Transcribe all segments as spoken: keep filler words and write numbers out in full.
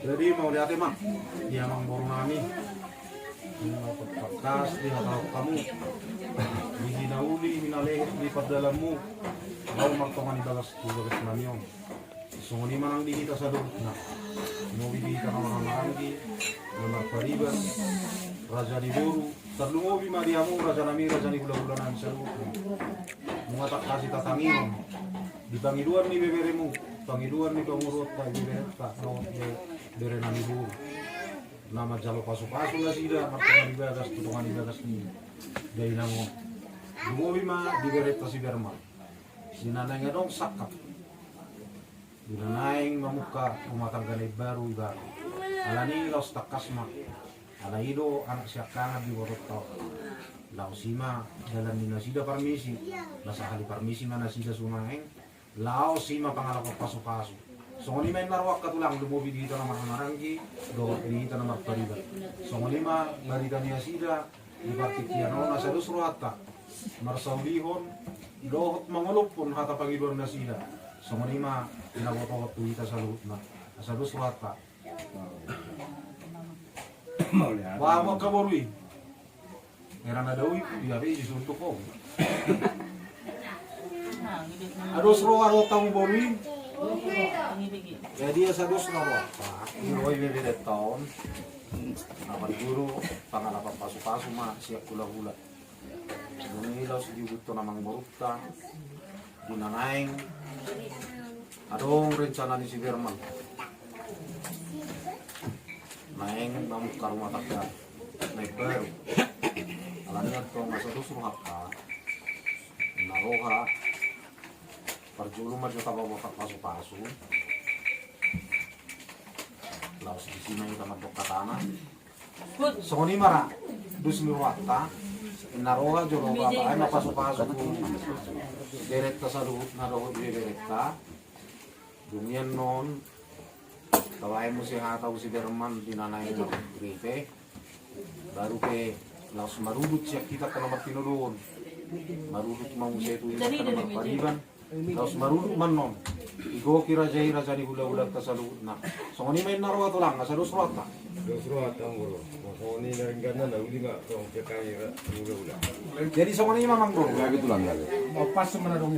Jadi mauliate ma di amangboru nami. Tangkas dihatahon hamu di hinauli hinalehet ni pardalanmu, laho martonga ni bagas tu bagas nami on. Songon i ma nang di hita saluhutna. Lumobi di hita na marhahamaranggi, na marpariban, raja ni boru. Tarlumobi ma di hamu raja nami, raja ni hulahula nami saluhutna. Nunga tangkas hita tangihon di pangidoan ni beberemu, pangidoan ni pamoruonta, beberenta, dohot be-, bere nami boru. Na manjalo pasupasu nasida martonga ni bagas tu tonga ni bagas ni dainang on. Lumobi ma di berenta si Berman. Di na naeng adong sangkap, di na naeng mamungka rumah tangga na imbaru ibana. Alani i laos tangkas ma. Alai i do anak siangkangan di botoonta on. Laos i ma dalan ni nasida parmisi. Na sahali parmisi ma nasida sunaeng. Laos i ma pangalapan pasupasu. Songon i ma inna ro angka tulang, lumobi di hita na marhahamaranggi dohot di hita na marpariban. Songon i ma barita ni nasida di partingkian on. Asa dos rohanta marsaulihon dohot mangolophon hata pangidoan nasida. Songon i ma pinabotohon tu hita saluhutna. Asa dos rohanta. Bah, angka boru i. Hera na dao i, dia be i suntuk ho. Asa dos roha rohanta, boru i. Jadi asa dos roha rohanta. Di roha i beberenta on. Apa di guru pangalapan pasupasu ma sian hulahula. Dung i laos diuduthon amangborunta, di na naeng adong rencana ni si Berman. Naeng mamungka rumah tangga na imbaru. Alani antong asa dos rohanta, na roha parjolo ma jo tapaborhat pasupasu. Laos disi ma hita mandok hatana. Songon i ma ra dos ni rohanta. Inna roha jo roha baen ma pasupasu tu berenta saluhutna dohot di beberenta. Dung i annon tabaen muse hata tu si Berman di na naeng ripe. Baru pe laos marudut sian hita angka na martinodohon. Marudut ma muse tu hita angka na marpariban. Laos marudut ma annon. Igohi raja i raja ni hulahulanta saluhutna. Songon i ma inna roha tulang, asa dos rohanta. Dos rohanta, amangboru. Songon i na ringganna na uli ma tong kekai ra-, hulahula. Jadi songon i ma amangboru. Gabe tulang gabe.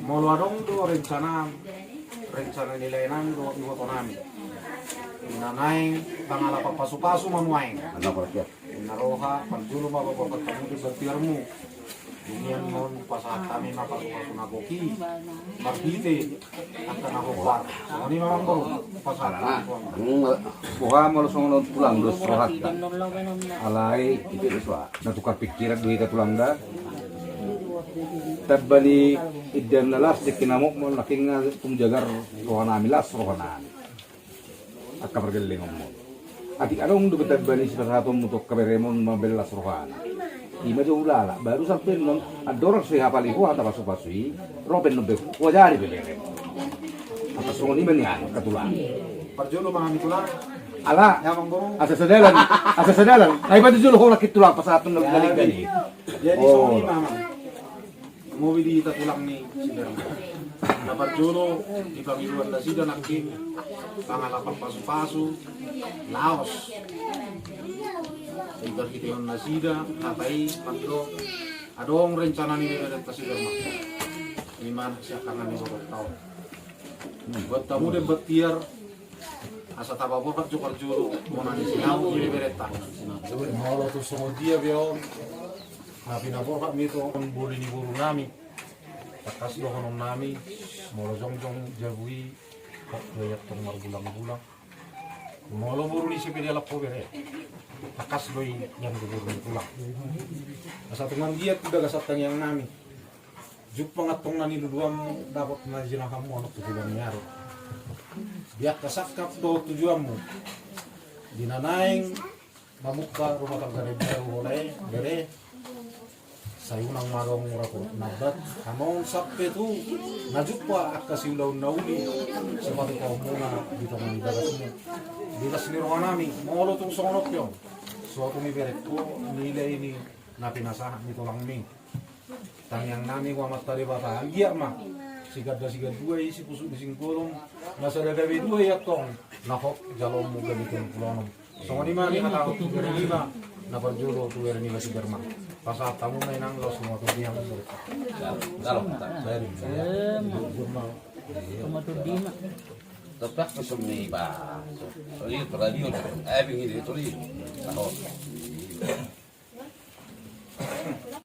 Molo adong do rencana, rencana ni lae nami dohot iboto nami, di na naeng pangalapan pasupasu ma nuaeng. Anak rakyat. Inna roha, parjolo ma paborhat hamu di batiarmu. Dung i annon pasahat hami ma pasupasu na gok i. Marhite angka na hombar. Songon i ma amangboru, pasahat hami. Boha molo songon on tulang dos rohanta. Alai, ito do soa. Na tukar pikiran do hita tulang da. Tamba ni indam na las, jekki na mok molo nangkin nga tung jagar roha nami, las roha nami. Angka pargellengonmon. Atik adong do be tamba ni sipasahatonmu tu angka beremon mambaen las rohana. I ma jo hulala, baru sampe annon andorang so ihapali ho hata pasupasu i, ro pe annon be huajari be beremon. Angka songon i ma nian angka tulang. Parjolo ma hami tulang. Ala, asa sadalan, asa sadalan. Ai patu jolo ho nangkin tulang pasahaton na uli nangkin i. Jadi songon i ma amang. Lumobi di hita tulang ni si Berman. Na parjolo di pangidoan nasida nangkin pangalapan pasupasu, laos di parhiteon nasida hata i mandok adong rencana ni beberenta si Berman. Ima anak siangkangan ni botoonta on. Buat hamu dua batiar, asa tapaborhat jo parjolo bona ni sinamot di beberenta. Molo tung songon dia be on na pinaborhat mi tu on boli ni boru nami. Tangkas dohonon nami, molo jongjong jabu i, hot do i antong margulanggulang. Molo boru ni sipedalap ho bere, tangkas do i janggo boru ni tulang. Asa tung anggiat tu bagasan tangiang nami. Jumpang antong na niluluanmu, dapot na jinahanmu annon tu bulan ni ari. Di angka sangkap dohot tujuanmu, di na naeng mamungka rumah tangga na imbaru ho lae bere, sai unang ma adong mura tu nambat, hanon sampe tu na jumpa angka siulaon na uli sipatupaonmuna di tonga ni bagasmu. Di las ni roha nami, molo tung songon on pe on, so tung iberek ho nilai ni na pinasahat ni tulangmi. Tangiang nami tu Amanta Debata, anggiat ma Siganda sigandua i, sipusuk ni singgolom, na sada gabe dua i antong, na hot jaloonmu gabe tolu pulu onom. Songon i ma di hata tu Jeremia, na parjolo tu Jeremia Sidarma. Pasahat hamu ma inang, laos ma tu dia. Jalo, jalo, tak, baru. Eh, ma. Jalo ma tu dia, ma. Tetap kesemi, bah. Sorry, radio, eh, begini, sorry. Tahu.